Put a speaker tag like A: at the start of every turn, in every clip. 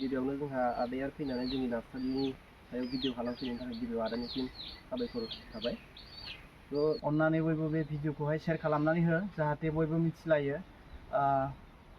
A: गिबियावनो जोंहा आदाया फैनानै जोंनि नार्सारिनि सायाव भिडिअ खालामफैनायनि थाखाय गिबियाव आदानिसिम साबायखर थाबाय।
B: अन्नानै बयबो बे भिडिअखौहाय शेयार खालामनानै हो जाहाथे बयबो मिथिलायो।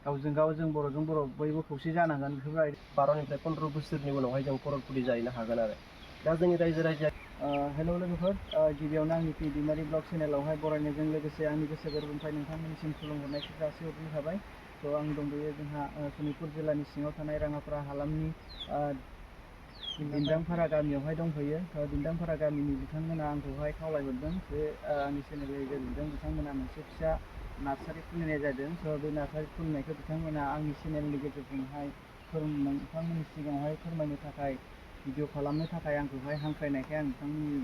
B: गावजों गाव जों बर'जों बर' बयबो खौसे जानांगोन। बेफोरबायदि
A: 12निफ्राय 15 बोसोरनि उनावहाय जों खर'रफुलि जाहैनो हागोन आरो। दा जोंनि रायजो राजाया
B: हेलौ लोगोफोर, गिबियावनो आंनि पिडिमारि ब्लग चेनेलावहाय बरायनायजों लोगोसे आंनि गोसो गोरबोनिफ्राय नोंथांमोननिसिम खुलुमहरनायखौ जासिहरनाय थाबाय। आं दंबोयो जोंहा सनितपुर जिल्लानि सिङाव थानाय राङापारा हालामनि दिन्दांपारा गामियावहाय दंफैयो। दिन्दांपारा गामिनि बिथांमोना आंखौहाय खावलायहरदों जे आंनि चेनेलनि गेजेरजों बिथांमोना मोनसे फिसा नार्सारि खुलिनाय जादों। बे नार्सारि खुलिनायखौ बिथांमोना आंनि चेनेलनि गेजेरजोंहाय नोंथांमोननि सिगाङावहाय फोरमायनो थाखाय भिडिअ खालामनो थाखाय आंखौहाय हांख्रायनायखाय आं बिथांमोननि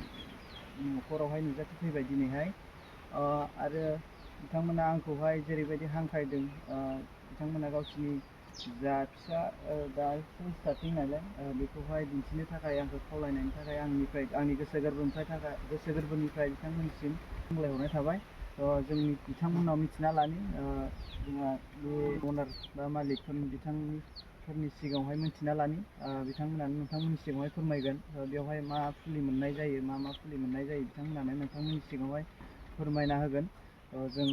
B: न'खरावहाय नुजाथिफैबाय दिनैहाय। आरो बिथांमोना आंखौहाय जेरैबायदि हांख्रायदों, बिथांमोना गावसिनि जा फिसा दासो स्टार्टिं नालाय बेखौहाय दिन्थिनो थाखाय आंखौ खावलायनायनि थाखाय आंनि गोसो गोरबोनिफ्राय बिथांमोननिसिम हामलायहरनाय थाबाय। जोंनि बिथांमोनाव मिथिना लानि जोंहा बे अनार बा मालिकफोरनि बिथांफोरनि सिगाङावहाय मिथिना लानि बिथांमोनानो नोंथांमोननि सिगाङावहाय फोरमायगोन बेवहाय मा फुलि मोननाय जायो, मा फुलि मोननाय जायो बिथांमोनानो नोंथांमोननि सिगाङावहाय फोरमायना होगोन। जों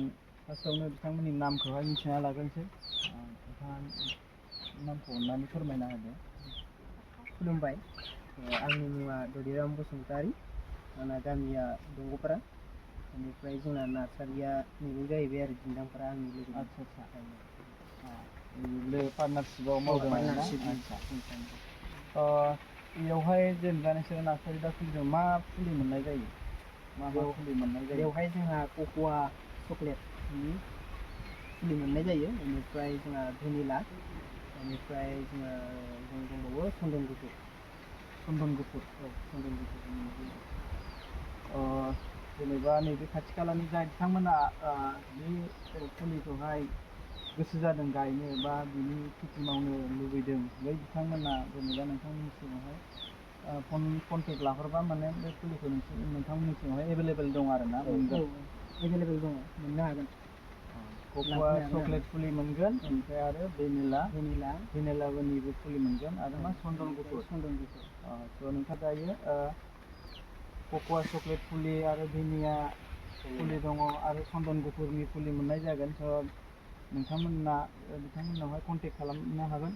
B: फार्स्टआवनो बिथांमोननि नामखौहाय मिथिना लागोनसै। नोंथाङा नामखौ अननानै फोरमायना होदो।
C: खुलुमबाय, आंनि मुङा ददिराम बसुमतारी, आंना गामिया दंग'पारा, बेनिफ्राय जोंना नार्सारिया नैबे जाहैबाय आरो दिन्दांपारा आंनि लोगो।
B: आदसा पार्टनारशिपआव मावदों आरोना। बेयावहाय जेनेबा नोंसोरो नार्सारि दा खुलिदों, मा फुलि मोननाय जायो? मा फुलि मोननाय जायो?
C: बेवहाय जोंहा कक'आ चक्लेटनि फुलि मोननाय जायो। बेनिफ्राय जोंहा भेनिला, बेनिफ्राय जों दंबावो चन्दन गुफुर।
B: चन्दन गुफुर,
C: चन्दन गुफुर मोननाय जायो।
B: जेनेबा नैबे खाथि खालानि जाय बिथांमोना बे फुलिखौहाय गोसो जादों गायनो बा बिनि खेथि मावनो लुबैदों, बै बिथांमोना जेनेबा नोंथांमोननि सिगाङावहाय कन्टेक्ट लाहरबा माने बे फुलिखौ नोंथांमोननि सिगाङावहाय एभेलेबेल दं आरो ना?
C: एभेलेबेल दङ, मोननो हागोन।
B: कक'आ चक्लेट फुलि मोनगोन, ओमफ्राय आरो भेनिलानिबो फुलि मोनगोन, आरो मा चन्दन गुफुर। नोंथाङा दायो कक'आ चक्लेट फुलि आरो भेनिला फुलि दङ आरो चन्दन गुफुरनि फुलि मोननाय जागोन। बिथांमोनावहाय कन्टेक्ट खालामनो हागोन।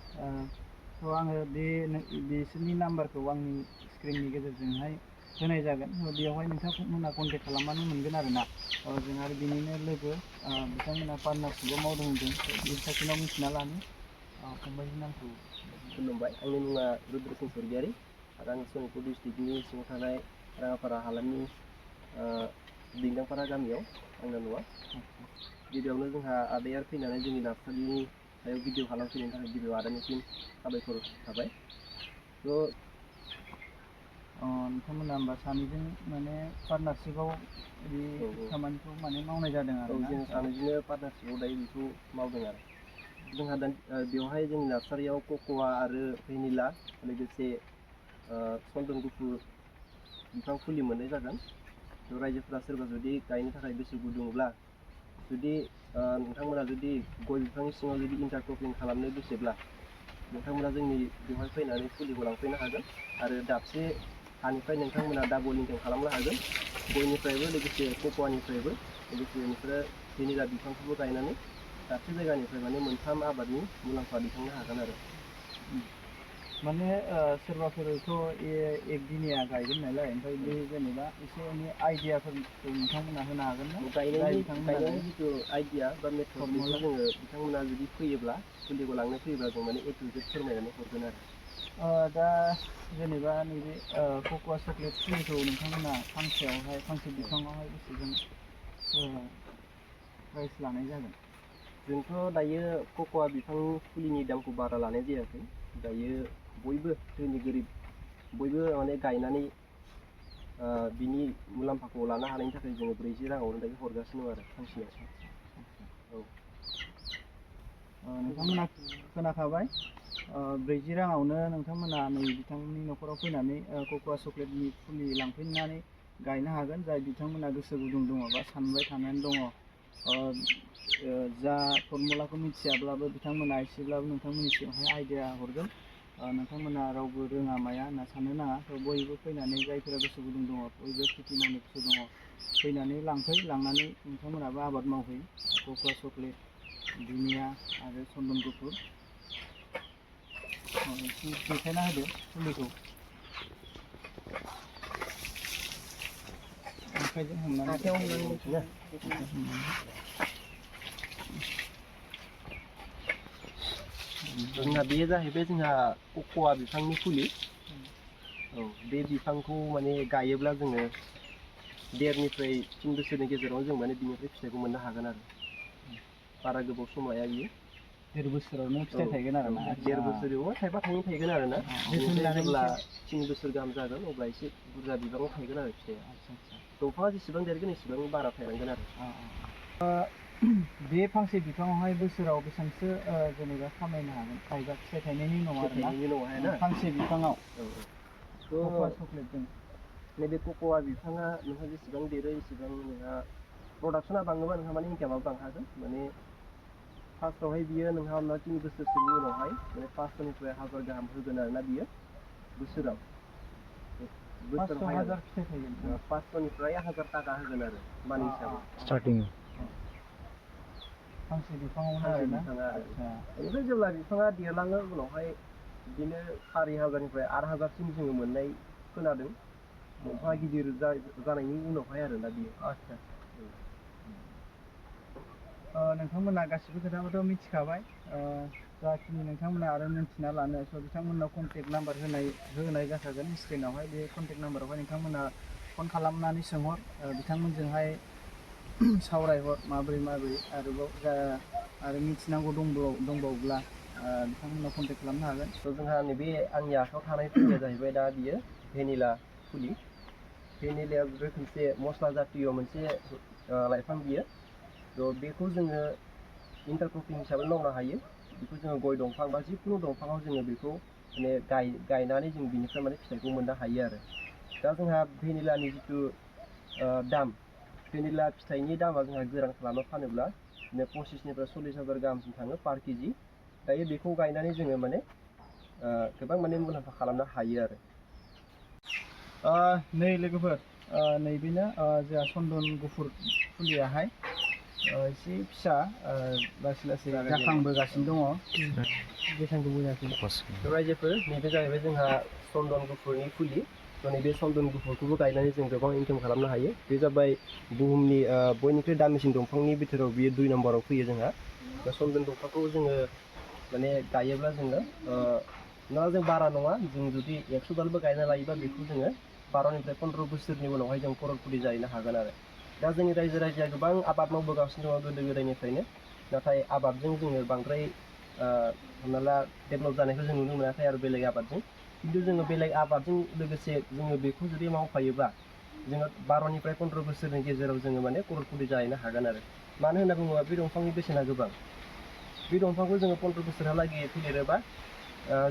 B: आङो बिसोरनि नाम्बारखौ आंनि स्क्रिननि गेजेरजोंहाय होनाय जागोन। बेवहाय नोंथांमोना कन्टेक्ट खालामबानो मोनगोन आरो ना। जों आरो बिनिनो लोगो बिथांमोना पार्टनारशिपआव मावदों होनदों, बे सासेनाव मिथिना लानो। फंबायनि नामखौ
A: खुलुमबाय, आंनि मुङा रुद्रसिं स्वर्गियारि आरो आं सनितपुर डिस्ट्रिक्टनि सिङाव थानाय राङापारा हालामनि दिन्दांपारा गामियाव आंना न'आ। गिबियावनो जोंहा आदाया फैनानै जोंनि नार्सारिनि सायाव भिडिअ खालामफैनायनि थाखाय गिबियाव आदानिसिम साबायखर थाबाय।
B: नोंथांमोना होमबा सानैजों माने पार्टनारशिपआव बे खामानिखौ माने मावनाय जादों आरो ना?
A: जों सानैजोंनो पार्टनारशिपआव दायो बेखौ मावदों आरो। जोंहा दा बेवहाय जोंनि नार्सारियाव कक'आ आरो भेनिला लोगोसे चन्दन गुफुर बिफां फुलि मोननाय जागोन। रायजोफोरा सोरबा जुदि गायनो थाखाय गोसो गुदुंब्ला, जुदि नोंथांमोना जुदि गय बिफांनि सिङाव जुदि इन्टारक्रपिं खालामनो गोसोब्ला, नोंथांमोना जोंनि बेवहाय फैनानै फुलिखौ लांफैनो हागोन। आरो दाबसे हानिफ्राय नोंथांमोना डाबल इनकाम खालामनो हागोन, गयनिफ्रायबो लोगोसे कक'आनिफ्रायबो, लोगोसे नोंसोरो भेनिला बिफांखौबो गायनानै दाबसे जायगानिफ्राय माने मोनथाम आबादनि मुलाम्फा दिखांनो हागोन आरो।
B: माने सोरबाफोरथ' एकदिनिया गायगोन नालाय, ओमफ्राय बे जेनेबा एसे एनै आइडियाफोरखौ नोंथांमोना होनो हागोन ना?
A: गायनायनि जिथु आइडिया बा मेथड, बेखौ जोङो बिथांमोना जुदि फैयोब्ला, फुलिखौ लांनो फैयोब्ला जों माने A to Z फोरमायनानै हरगोन आरो।
B: दा जेनेबा नैबे कक'आ चक्लेट फुलिखौ नोंथांमोना फांसे बिफाङावहाय बेसेबां प्राइस लानाय जागोन?
A: जोंथ' दायो कक'आ बिफां फुलिनि दामखौ बारा लानाय जायाखै। दायो बयबो धोनि गोरिब बयबो माने गायनानै बिनि मुलाम्फाखौ लानो हानायनि थाखाय जोङो 40 राङावनो दायो हरगासिनो दं आरो फांसेयाव।
B: नोंथांमोना खोनाखाबाय, 40 राङावनो नोंथांमोना नै बिथांनि न'खराव फैनानै कक'आ चक्लेटनि फुलि लांफैनानै गायनो हागोन। जाय बिथांमोना गोसो गुदुं दङ बा सानबाय थानानै दङ, जा फर्मुलाखौ मिथियाब्लाबो बिथांमोना एसेब्लाबो नोंथांमोननि सिगाङावहाय आइडिया हरगोन। नोंथांमोना रावबो रोङा माया होनना साननो नाङा। बयबो फैनानै जायफोरा गोसो गुदुं दङ, बयबो खेथि मावनो गोसो दङ, फैनानै लांनानै नोंथांमोनाबो आबाद मावहै। कक'वा चक्लेट, दुनिया आरो चन्दन गुफुर। देखायना होदो फुलिखौ। आखाइजों हमनानै
A: आखाइयाव हमनानै जोंहा बेयो जाहैबाय जोंहा कक'वा बिफांनि फुलि। औ, बे बिफांखौ माने गायोब्ला जोङो 1.5निफ्राय 3 बोसोरनि गेजेराव जों माने बिनिफ्राय फिथाइखौ मोननो हागोन आरो बारा गोबाव सम लाया बियो।
B: 1.5 बोसोरावनो फिथाइ थायगोन आरो ना?
A: 1.5 बोसोराव थाइबा थाइनै थायगोन आरो ना। बेनिफ्राय जेब्ला 3 बोसोर गाहाम जागोन अब्ला एसे बुरजा बिबाङाव थायगोन आरो फिथाइया। दंफाङा जेसेबां देरगोन एसेबां बारा थायलांगोन आरो।
B: बे फांसे बिफाङावहाय बोसोराव बेसेबांसो जेनेबा खामायनो हागोन थाइबा फिथाइ थायनायनि उनाव आरोना फांसे बिफाङाव कक'वा चक्लेटजों?
A: नैबे कक'वा बिफाङा नोंहा जेसेबां देरो एसेबां नोंहा प्रडाक्सना बाङोबा नोंहा माने इनकामाबो बांखागोन। माने फार्स्टआवहाय बियो नोंहा हमना 3 बोसोरसोनि उनावहाय माने 500निफ्राय 1000 गाहाम होगोन आरोना बियो बोसोराव।
B: 500,000 फिथाइ थायगोन?
A: 500निफ्राय 1000 थाखा होगोन आरो मानि हिसाबै।
B: स्टार्टिं फांसे बिफाङावनो आरोना?
A: बेनिफ्राय जेब्ला बिफाङा देरलाङो उनावहाय बिदिनो 4000निफ्राय 8000सिम जोङो मोननाय खोनादों। दंफाङा गिदिर जानायनि उनावहाय आरोना बियो।
B: आदसा नोंथांमोना गासिबो खोथाखौथ' मिथिखाबाय। जाखिनि नोंथांमोना आरो मिन्थिना लानो बिथांमोननाव कन्टेक्ट नाम्बार होनाय जाखागोन स्क्रिनावहाय। बे कन्टेक्ट नाम्बारावहाय नोंथांमोना फन खालामनानै सोंहर, बिथांमोनजोंहाय सावरायहर माबोरै आरोबाव आरो मिथिनांगौ दंबावोब्ला बिथांमोनाव कन्टेक्ट खालामनो हागोन।
A: जोंहा नैबे आंनि आखायाव थानाय फुलिया जाहैबाय दा बियो भेनिला फुलि। भेनिलाया रोखोमसे मस्ला जातीय मोनसे लाइफां बियो। बेखौ जोङो इन्टारक्रपिं हिसाबै मावनो हायो। बेखौ जोङो गय दंफां बा जिखुनु दंफाङाव जोङो बेखौ माने गायनानै जों बिनिफ्राय माने फिथाइखौ मोननो हायो आरो। दा जोंहा भेनिलानि जिथु दाम, भेनिला फिथाइनि दामा जोंहा गोरान खालामना फानोब्ला 25निफ्राय 40,000 गाहामसिम थाङो पार केजि। दायो बेखौ गायनानै जोङो माने गोबां माने मुलाम्फा खालामनो हायो आरो।
B: नै लोगोफोर, नैबेनो जोंहा चन्दन गुफुर फुलियाहाय एसे फिसा लासै लासै जाखांबोगासिनो दङ।
A: रायजोफोर, नैबे जाहैबाय जोंहा चन्दन गुफुरनि फुलि। नैबे चन्दन गुफुरखौबो गायनानै जों गोबां इनकाम खालामनो हायो। बे जाबाय बुहुमनि बयनिख्रुइ दामिसिन दंफांनि बिथोराव बियो 2 नम्बराव फैयो जोंहा। दा चन्दन दंफांखौ जोङो माने गायोब्ला जोङो जों बारा नङा, जों जुदि 100 दालबो गायना लायोबा बेखौ जोङो 12निफ्राय 15 बोसोरनि उनावहाय जों कररपति जाहैनो हागोन आरो। दा जोंनि रायजो राजाया गोबां आबाद मावबोगासिनो दङ गोदो गोदायनिफ्रायनो। नाथाय आबादजों जोङो बांद्राय हमना ला डेभेलप जानायखौ जों नुनो मोनाखै आरो बेलेग आबादजों। खिन्थु जोङो बेलेग आबादजों लोगोसे जोङो बेखौ जुदि मावफायोबा जोङो 12निफ्राय 15 बोसोरनि गेजेराव जोङो माने कररपति जाहैनो हागोन आरो। मानो होनना बुङोबा बे दंफांनि बेसेना गोबां। बे दंफांखौ जोङो 15 बोसोरहालागै फेदेरोबा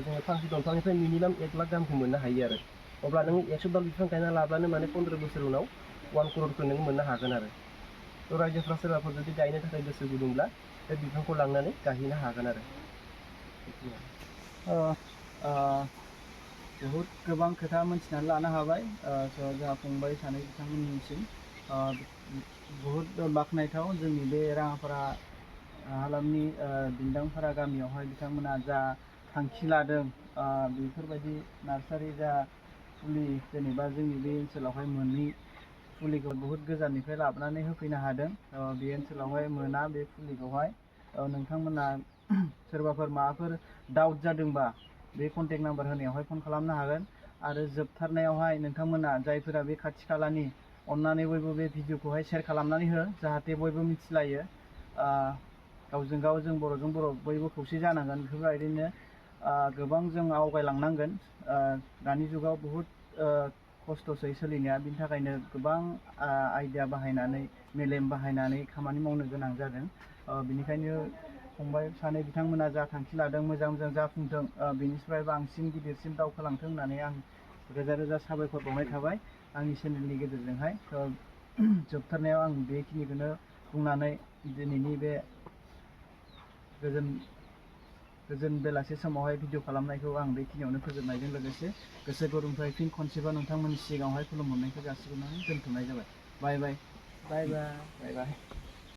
A: जोङो फांसे दंफांनिफ्राय मिनिमाम 1 लाख गाहामखौ मोननो हायो आरो। अब्ला नों 100 दाल बिफां गायना लाब्लानो माने 15 बोसोर उनाव 1 crore नों मोननो हागोन आरो। रायजोफ्रा सोरबाफोर जुदि गायनो थाखाय गोसो गुदुंब्ला बे बिफांखौ लांनानै गायहैनो हागोन आरो।
B: बहुद गोबां खोथा मोनथिनानै लानो हाबाय। जोंहा फंबाय सानै बिथांमोननिसिम बहुद बाख्नायथाव जोंनि बे राङापारा हालामनि दिन्दांपारा गामियावहाय बिथांमोना जा थांखि लादों, बेफोरबायदि नार्सारि जा फुलि जेनेबा जोंनि बे ओनसोलावहाय मोनै फुलिखौ बहुद गोजाननिफ्राय लाबोनानै होफैनो हादों। बे ओनसोलावहाय मोना बे फुलिखौहाय। नोंथांमोना सोरबाफोर माबाफोर डाउट जादोंबा बे कन्टेक्ट नाम्बार होनायावहाय फन खालामनो हागोन। आरो जोबथारनायावहाय नोंथांमोना जायफोरा बे खाथि खालानि, अन्नानै बयबो बे भिडिअखौहाय शेयार खालामनानै हो, जाहाथे बयबो मिथिलायो। गावजों गाव जों बर'जों बर' बयबो खौसे जानांगोन। बेफोरबायदिनो गोबां जों आवगायलांनांगोन। दानि जुगाव बहुद खस्थ'सै सोलिनाया, बिनि थाखायनो गोबां आइडिया बाहायनानै, मेलेम बाहायनानै खामानि मावनो गोनां जादों। बेनिखायनो फंबाय सानै बिथांमोना जा थांखि लादों मोजां मोजां जाफुंथों, बेनिफ्राय बांसिन गिदिरसिन दावखोलांथों होननानै आं रोजा रोजा साबायखर बावनाय थाबाय आंनि चेनेलनि गेजेरजोंहाय। जोबथारनायाव आं बेखिनिखौनो बुंनानै दिनैनि बे गोजोन गोजोन बेलासे समावहाय भिडिअ खालामनायखौ आं बेखिनियावनो फोजोबनायजों लोगोसे गोसो गुदुंनिफ्राय फिन खनसेबाव नोंथांमोननि सिगाङावहाय खुलुमहरनायखौ जासिहरनानै दोनथ'नाय जाबाय। बाय बाय।
C: बाय बाय।
A: बाय बाय।